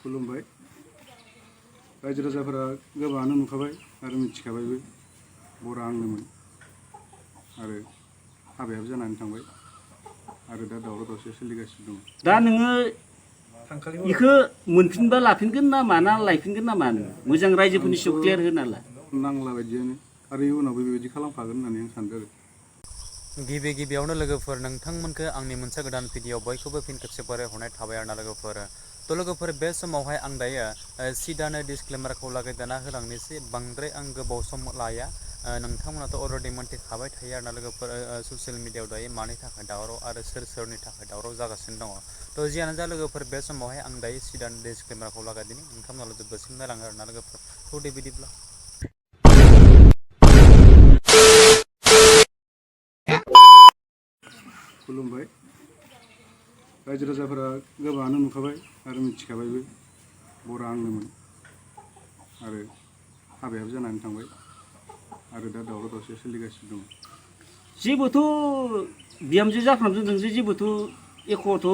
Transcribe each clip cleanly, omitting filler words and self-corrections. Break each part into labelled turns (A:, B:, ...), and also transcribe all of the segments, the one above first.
A: खुलुमबाय रायजो राजाफोरा गोबाङानो नुखाबाय आरो मिथिखाबायबो बरा आंनोमोन आरो हाबायाबो जानानै थांबाय आरो दा दावराव दावसिया सोलिगासिनो दं।
B: दा नोङो इखो मोनफिनबा लाफिनगोन ना माना लायफिनगोन ना मानो मोजां रायजोफोरनि सायाव क्लियार होना ला
A: नांला बायदियानो आरो इयुनावबो बेबायदि खालामखागोन होननानै आं सानदों आरो
C: गिबियावनो लोगोफोर नोंथांमोनखो आंनि मोनसे गोदान भिडिअ बयखौबो फिन खेबसे बरायहरनाय थाबाय आरोना लोगोफोर लोगोफोर बे समावहाय आं दायो सिदानो डिसक्लेमारखौ लागायदाना होलांनोसै बांद्राय आं गोबाव सम लाया नोंथांमोनाथ' अलरेडि मोनथिखाबाय थायो आरोना लोगोफोर ससियेल मिडियायाव दायो मानि थाखाय दावराव आरो सोरनि थाखाय दावराव जागासिनो दङ जियानो जा लोगोफोर बे समावहाय आं दायो सिदानो डिसक्लेमारखौ लागायदिनि नोंथांमोनाल' जोबोसिम नायलाङो आरोना लोगोफोर दे बिदिब्ला
A: खुलुमबाय रायजो राजाफोरा गोबाङानो नुखाबाय आरो मिथिखाबायबो बरा आंनोमोन आरो हाबायाबो जानानै थांबाय आरो दा दावराव दावसिया सोलिगासिनो दं।
B: जेबोथ' बिहामजो जाफ्रामजों नोंजों जेबोथ' एख'थ'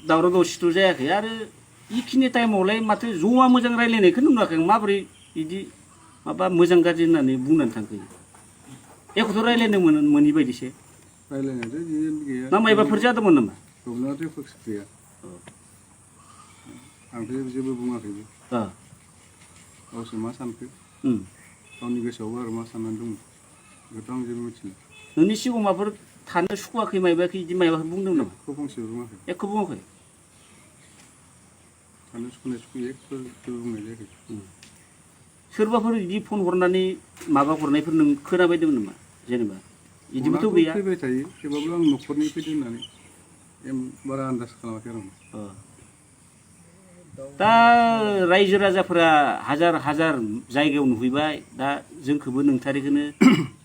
B: दावराव दावसिथ' जायाखै आरो इखिनि टाइमावलाय माथो ज'मा मोजां रायलायनायखौनो नुवाखै आं माबोरै बिदि माबा मोजां गाज्रि होननानै बुंनानै थांखो एख'थ' रायलायनो मोनि बायदिसो
A: रायलायनायाथ' गैया
B: ना मायबाफोर जादोंमोन नामा?
A: प्रब्लेमाथ' एख' गैया आंथ' जेबो बुङाखैबो गावसो मा सानखो गावनि गोसोआवबो आरो मा साननानै दंमोन बेखौथ' आं जेबो मिथिला
B: नोंनि सिगाङाव माबाफोर थानो सुखुवाखै मायबाखै बिदि मायबाफोर बुंदों नामा?
A: एख' फंसेबो बुङाखै
B: एख' बुङाखै
A: थानो सुखुनाय एख' जेबो बुंनाय जायाखै
B: सोरबाफोर बिदि फन हरनानै माबा हरनायफोर नों खोनाबायदोंमोन नामा जेनेबा बिदिबोथ' गैया
A: फैबाय थायो थेवबाबो आं न'खरनि फैदों होननानै बारा आन्दाज खालामाखै आरो
B: दा रायजो राजाफोरा हाजार हाजार जायगायाव नुहैबाय दा जोंखौबो नोंथारिखौनो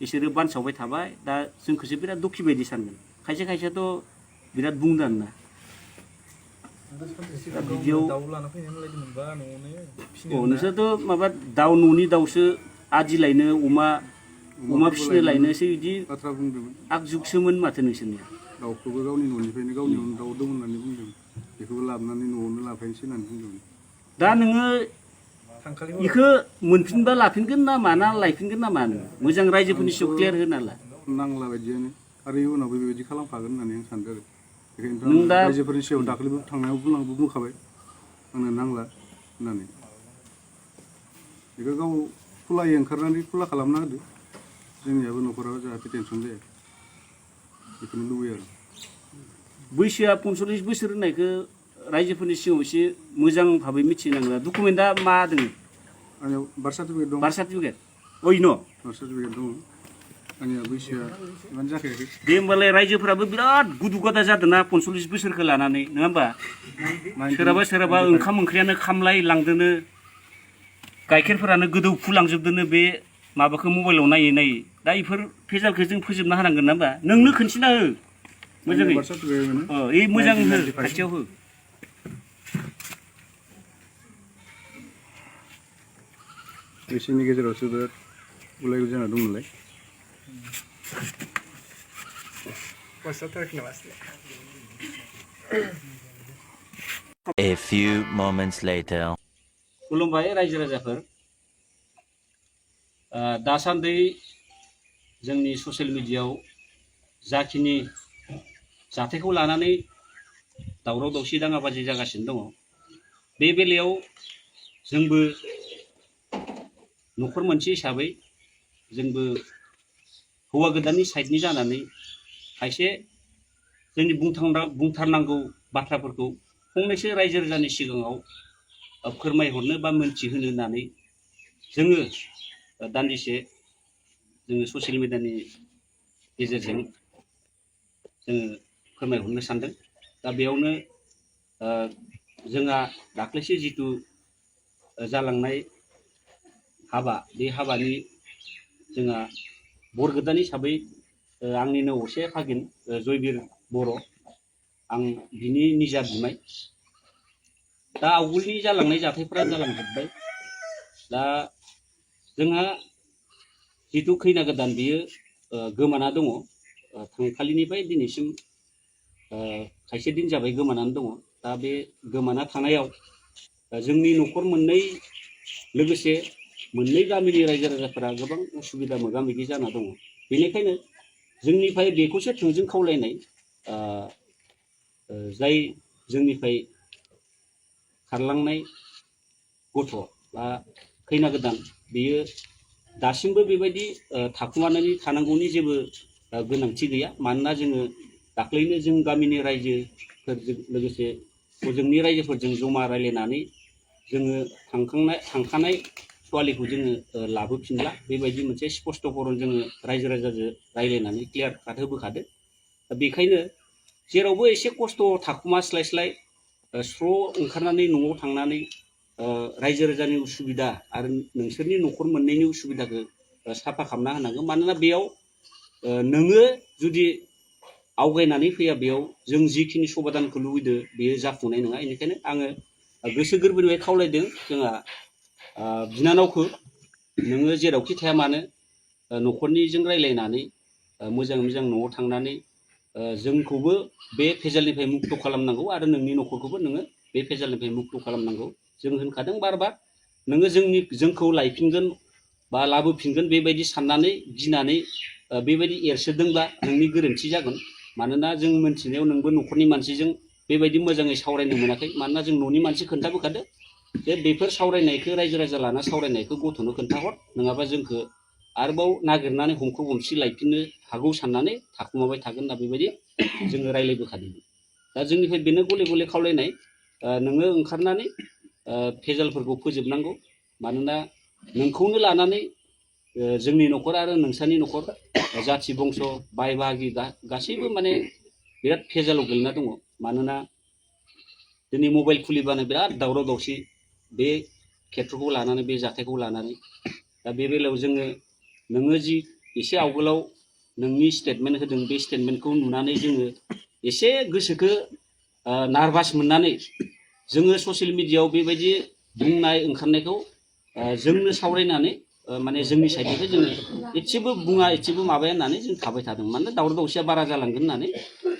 B: बिसोरो बानसावबाय थाबाय दा जोंखौसो बिराद दुखि बायदि सानगोन खायसे खायसेथ' बिराद बुंदों ना दा बिदियाव नोंसोरथ' माबा दाउ न'नि दाउसो आदि लायनो अमा फिसिनो लायनोसो बिदि
A: बाथ्रा बुंदोंमोन
B: आगजुगसोमोन माथो नोंसोरनिया
A: दाउखौबो गावनि न'निफ्रायनो गावनि दाउ दं होननानै बुंदों बेखौबो लाबोनानै न'आवनो लाफायनोसै होननानै बुंदोंमोन।
B: दा नोङो इखो मोनफिनबा लाफिनगोन ना माना लायफिनगोन ना मानो मोजां रायजोफोरनि सायाव क्लियार होना ला
A: नांला बायदियानो आरो इयुनावबो बेबायदि खालामखागोन होननानै आं सानदों आरो बेखायनोथ'
B: नों
A: आं
B: दा
A: रायजोफोरनि सायाव दाख्लैबो थांनायाव बुंखाबाय आंनो नांला होननानै बेखौ गाव खुलायै ओंखारनानै खुला खालामना होदो जोंनियाबो न'खराव जाहाथे टेनसन जाया बेखौनो लुबैयो आरो
B: बैसोआ 45 बोसोर होननायखौ रायजोफोरनि सिगाङाव एसे मोजां भाबै मिथिनांगोन डकुमेन्टआ मा दङ
A: आंनियाव बार्थ सार्टिफिकेट दं
B: बार्थ सार्टिफिकेट न'
A: बार्थ सार्टिफिकेट दङ आंनिया बैसोआ इमान जाखायाखै
B: दे होमबालाय रायजोफोराबो बिराद गुदु गादा जादों ना 45 बोसोरखौ लानानै नङा होमबा सोरहाबा ओंखाम ओंख्रियानो खामलाय लांदोनो गाइखेरफोरानो गोदौफु लांजोबदोनो बे माबाखौ मबाइलाव नायै दा इफोर फेजालखौ जों फोजोबना होनांगोन ना होमबा नोंनो खोन्थिना हो मोजाङै मोजां हो खाथियाव हो
A: बिसोरनि गेजेरावसो बिराद गुलाय गुजाय जाना दं नालाय
D: A few moments later.
B: खुलुमबाय रायजो राजाफोर दासान्दि जोंनि ससियेल मिडियायाव जाखिनि जाथायखौ लानानै दावराव दावसि दाङाबाजि जागासिनो दङ बे बेलायाव जोंबो न'खर मोनसे हिसाबै जोंबो हौवा गोदाननि साइडनि जानानै खायसे जोंनि बुंथारनांगौ बाथ्राफोरखौ फंनैसो रायजो राजानि सिगाङाव फोरमायहरनो बा मोनथिहोनो होननानै जोङो दान्दिसे जोङो ससियेल मिडियानि गेजेरजों जोङो फोरमायहरनो सानदों दा बेयावनो जोंहा दाख्लैसो जिथु जालांनाय हाबा बे हाबानि जोंहा बर गोदान हिसाबै आंनिनो असे फागिन जयबीर बर' आं बिनि निजा बिमाय दा आवगोलनि जालांनाय जाथायफोरा जालांजोब्बाय दा जोंहा जिथु खैना गोदान बियो गोमाना दङ थांखालिनिफ्राय दिनैसिम खायसे दिन जाबाय गोमानानै दङ दा बे गोमाना थानायाव जोंनि न'खर मोननै लोगोसे मोननै गामिनि रायजो राजाफोरा गोबां उसुबिदा मोगा मोगि जाना दङ। बेनिखायनो जोंनिफ्राय बेखौसो थोंजों खावलायनाय, जाय जोंनिफ्राय खारलांनाय गथ' बा खैना गोदान बेयो दासिमबो बेबायदि थाखुमानानै थानांगौनि जेबो गोनांथि गैया। मानोना जोङो दाख्लैनो जों गामिनि रायजोफोरजों लोगोसे हजोंनि रायजोफोरजों जमा रायलायनानै जोङो थांखानाय सवालिखौ जोङो लाबोफिनला, बेबायदि मोनसे स्पष्ट बरन जोङो रायजो राजाजों रायलायनानै क्लियार काट होबोखादो। बेखायनो जेरावबो एसे खस्थ' थाखुमास्लायस्लाय स्र' ओंखारनानै न'आव थांनानै रायजो राजानि उसुबिदा आरो नोंसोरनि न'खर मोननैनि उसुबिदाखौ साफा खालामना होनांगौ। मानोना बेयाव नोङो जुदि आवगायनानै फैया, बेयाव जों जिखिनि समाधानखौ लुबैदों बेयो जाफुंनाय नङा। बेनिखायनो आङो गोसो गोरबोनिफ्राय खावलायदों जोंहा बिनानावखौ, नोङो जेरावखि थाया मानो न'खरनिजों रायलायनानै मोजां मोजां न'आव थांनानै जोंखौबो बे भेजालनिफ्राय मुक्त खालामनांगौ आरो नोंनि न'खरखौबो नोङो बे भेजालनिफ्राय मुक्त खालामनांगौ। जों होनखादों बार बार, नोङो जोंखौ लायफिनगोन बा लाबोफिनगोन बेबायदि साननानै गिनानै बेबायदि एरसोदोंब्ला नोंनि गोरोन्थि जागोन। मानोना जों मोनथिनायाव नोंबो न'खरनि मानसिजों बेबायदि मोजाङै सावरायनो मोनाखै। मानोना जों न'नि मानसि खोन्थाबोखादो जे बेफोर सावरायनायखौ रायजो राजा लाना सावरायनायखौ गथ'नो खोन्थाहर, नङाबा जोंखौ आरोबाव नागिरनानै हमखो हमसि लायफिननो हागौ साननानै थाखुमाबाय थागोन होनना बेबायदि जोङो रायलायबोखादोंमोन। दा जोंनिफ्राय बेनो गले गले खावलायनाय, नोङो ओंखारनानै भेजालफोरखौ फोजोबनांगौ। मानोना नोंखौनो लानानै जोंनि न'खर आरो नोंसानि न'खर जाथि बंस' बाय बाहागि गासैबो माने बिराद भेजालाव गोलैना दङ। मानोना दिनै मबाइल खुलिबानो बिराद दावराव दावसि बे खेत्रखौ लानानै, बे जाथायखौ लानानै। दा बे बेलायाव नोङो जि एसे आवगोलाव नोंनि स्टेटमेन्ट होदों, बे स्टेटमेन्टखौ नुनानै जोङो एसे गोसोखौ नार्भास मोननानै जोङो ससियेल मिडियायाव बेबायदि बुंनाय ओंखारनायखौ जोंनो सावरायनानै माने जोंनि साइडनिफ्राय जोङो एसेबो बुङा, एसेबो माबाया होननानै जों थाबाय थादों। मानोना दावराव दावसिया बारा जालांगोन होननानै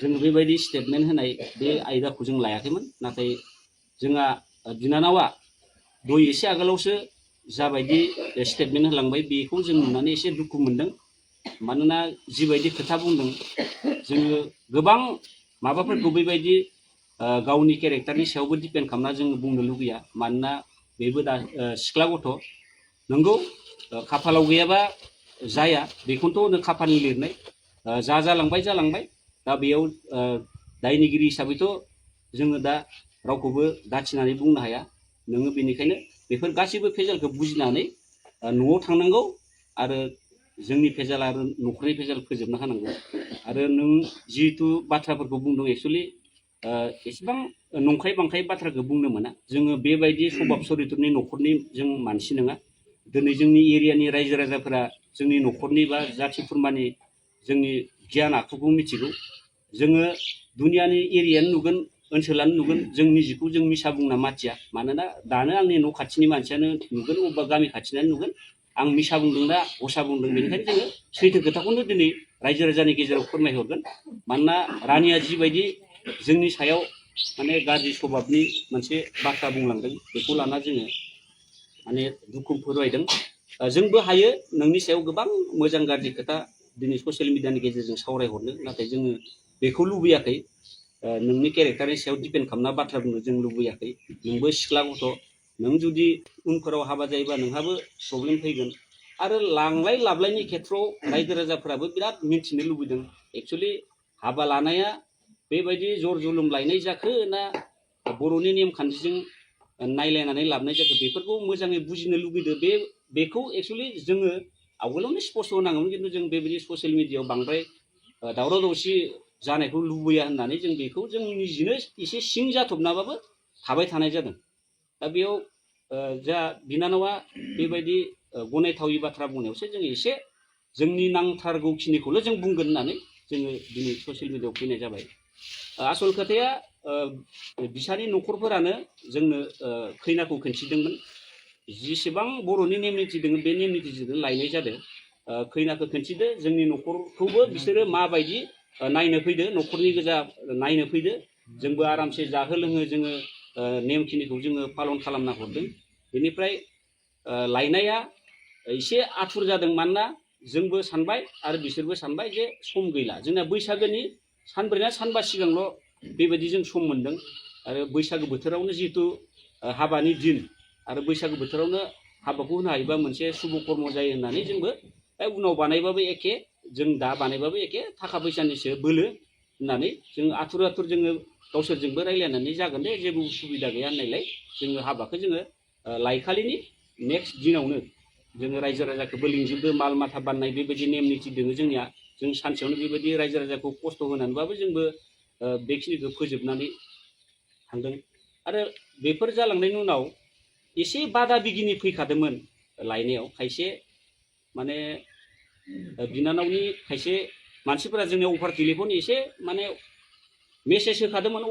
B: जोङो बेबायदि स्टेटमेन्ट होनाय बे आयदाखौ जों लायाखैमोन। नाथाय जोंहा बिनानावा दय एसे आगोलावसो जाबायदि स्टेटमेन्ट होलांबाय, बेखौ जों नुनानै एसे दुखु मोनदों। मानोना जिबायदि खोथा बुंदों, जोङो गोबां माबाफोरखौ बेबायदि गावनि केरेक्टारनि सायावबो डिपेन्ड खालामना जों बुंनो लुगैया। मानोना बेबो दा सिख्ला गथ', नंगौ खाफालाव गैयाबा जाया, बेखौनोथ' होनो खाफालनि लिरनाय। जालांबाय जालांबाय। दा बेयाव दायनिगिरि हिसाबैथ' जोङो दा रावखौबो दाथिनानै बुंनो हाया। नोङो बेनिखायनो बेफोर गासैबो भेजालखौ बुजिनानै न'आव थांनांगौ आरो जोंनि भेजाल आरो न'खरनि भेजाल फोजोबना होनांगौ। आरो नों जिहेतु बाथ्राफोरखौ बुंदों, एक्सुवेलि एसेबां नंखाय बांखाय बाथ्राखौ बुंनो मोना। जोङो बेबायदि सभाब सरित्रनि न'खरनि जों मानसि नङा। दिनै जोंनि एरियानि रायजो राजाफोरा जोंनि न'खरनि बा जाथि खुरमानि जोंनि गियान आखुखौ मिथिगौ। जोङो दुनियानि एरियानो नुगोन, ओनसोलानो नुगोन, जों निजिखौ जों मिसा बुंना माथिया। मानोना दानो आंनि न' खाथिनि मानसियानो नुगोन, अबेबा गामि खाथिनानो नुगोन आं मिसा बुंदों ना हसा बुंदों। बेनिखायनो जोङो सैथो खोथाखौनो दिनै रायजो राजानि गेजेराव फोरमायहरगोन। मानोना रानिया जिबायदि जोंनि सायाव माने गाज्रि सभाबनि मोनसे बाथ्रा बुंलांदों, बेखौ लाना जोङो माने दुखु फोरमायदों। जोंबो हायो नोंनि सायाव गोबां मोजां गाज्रि खोथा दिनै ससियेल मिडियानि गेजेरजों सावरायहरनो, नाथाय जोङो बेखौ लुबैयाखै। नोंनि केरेक्टारनि सायाव डिपेन्ड खालामना बाथ्रा बुंनो जों लुबैयाखै। नोंबो सिख्ला गथ', नों जुदि उनफोराव हाबा जायोबा नोंहाबो प्रब्लेम फैगोन। आरो लांलाय लाबलायनि खेथ्रआव रायजो राजाफोराबो बिराद मिन्थिनो लुबैदों, एक्सुवेलि हाबा लानाया बेबायदि जर जुलुम लायनाय जाखो ना बर'नि नेमखान्थिजों नायलायनानै लाबोनाय जाखो, बेफोरखौ मोजाङै बुजिनो लुबैदों। बेखौ एक्सुवेलि जोङो आवगोलावनो स्पष्ट होनांगौमोन, खिन्थु जों बेबायदि ससियेल मिडियायाव बांद्राय दावराव दावसि जानायखौ लुबैया होननानै जों बेखौ जों निजिनो एसे सिं जाथबनाबाबो थाबाय थानाय जादों। दा बेयाव जा बिनानावा बेबायदि गनायथावि बाथ्रा बुंनायावसो जों एसे जोंनि नांथारगौखिनिखौल' जों बुंगोन होननानै जोङो दिनै ससियेल मिडियायाव फैनाय जाबाय। आसल खोथाया बिसानि न'खरफोरानो जोंनो खैनाखौ खोन्थिदोंमोन। जेसेबां बर'नि नेम निथि दङ बे नेम निथिजों लायनाय जादों। खैनाखौ खोन्थिदो, जोंनि न'खरखौबो बिसोरो माबायदि नायनो फैदो, न'खरनि गोजा नायनो फैदो। जोंबो आरामसे जाहो लोङो जोङो नेमखिनिखौ जोङो पालन खालामना हरदों बेनिफ्राय लायनाया एसे आथुर जादों मानोना जोंबो सानबाय आरो बिसोरबो सानबाय जे सम गैला जोंना बैसागोनि सानब्रै ना सानबा सिगांल' बेबायदि जों सम मोन्दों आरो बैसागो बोथोरावनो जिहेतु हाबानि दिन आरो बैसागो बोथोरावनो हाबाखौ होनो हायोबा मोनसे शुभ कर्म जायो होननानै जोंबो उनाव बानायबाबो एखे जों दा बानायबाबो एखे थाखा फैसानिसो बोलो होननानै जों आथुर जोङो गावसोरजोंबो रायज्लायनानै जागोन दे जेबो उसुबिदा गैया होननायलाय जोङो हाबाखौ जोङो लायखालिनि नेक्स्ट दिनावनो जोङो रायजो राजाखौबो लिंजोबदो माल माथा बाननाय बेबायदि नेम निथि दङ जोंनिया जों सानसेयावनो बेबायदि रायजो राजाखौ खस्थ' होनानैबाबो जोंबो बेखिनिखौ फोजोबनानै थांदों आरो बेफोर जालांनायनि उनाव एसे बादा बिगिनि फैखादोंमोन लायनायाव खायसे माने बिनानावनि खायसे मानसिफोरा जोंनि अभार टेलिफन एसे माने मेसेज होखादोंमोन